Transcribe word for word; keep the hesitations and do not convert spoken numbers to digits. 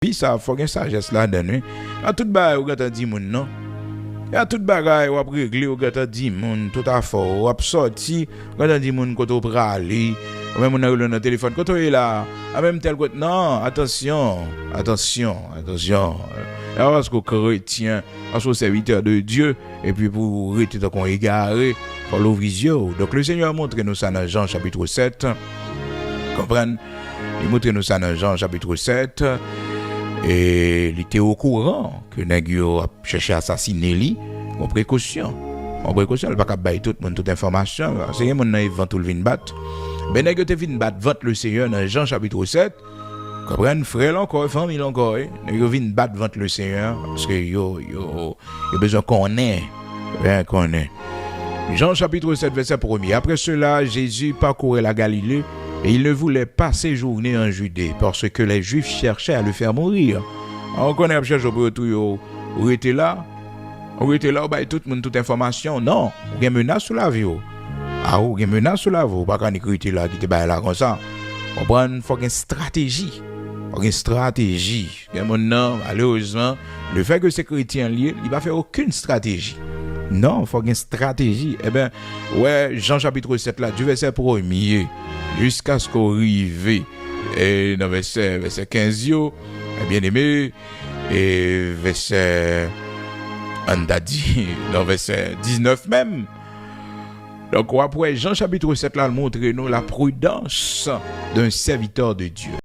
vi sa, fò gen sajès ladan l, wi. A tout bagay ou gentan di moun non. E a tout bagay w ap regle, ou gentan di moun tout afè w, w ap sòti, ou gentan di moun kote w prale, ou menm moun nan rele w nan telefòn, kote w ye la? A menm tèl kote, non, atansyon, atansyon, atansyon. E pa paske w kretyen, paske w sèvitè de Dye, epi pou w rete tankou yon egare, fò w louvri zye w. Donk, Lesenyè montre nou sa nan Jan chapit sèt. Konprann? Li montre nou sa nan Jan chapit sèt. E li te okouran ke nèg yo ap chèche asasine li. Pran prekosyon. Pran prekosyon, li pa ka bay tout moun tout enfòmasyon. Se gen moun nan e vant ou l vin bat. Men nèg yo te vin bat vant Lesenyè nan Jan chapit sèt. Konprann, frè l ankò, fanmi l ankò, wi. Nèg yo vin bat vant Lesenyè, paske yo, yo, yo bezwen konnen. Yo bezwen konnen. Jean chapitre sept, verset premier. Après cela, Jésus parcourait la Galilée, et il ne voulait pas séjourner en Judée, parce que les Juifs cherchaient à le faire mourir. An, ou konnen y ap chèche pou yo touye w, ou rete la. Ou rete la, ou bay tout moun tout enfòmasyon. Non, ou gen menas sou lavi w. A, ou gen menas sou lavi w, ou pa ka nik rete la, kite bagay la konsa. Konprann, fò gen estrateji. Fò gen estrateji. Gen moun nan, malerezman, lefètke se kretyen l ye, li pa fè okenn estrateji. Non, fò gen estrateji. Eben, wè, Jan chapitre sept la, du verset premier, jiskaske w rive, e, nan vèsè, vèsè kenz yo, e, byeneme, e, vèsè, ann ta di, nan vèsè diznèf menm. Donk, w ap wè, Jan chapitre sept la, l montre nou la prudence d'un serviteur de Dieu.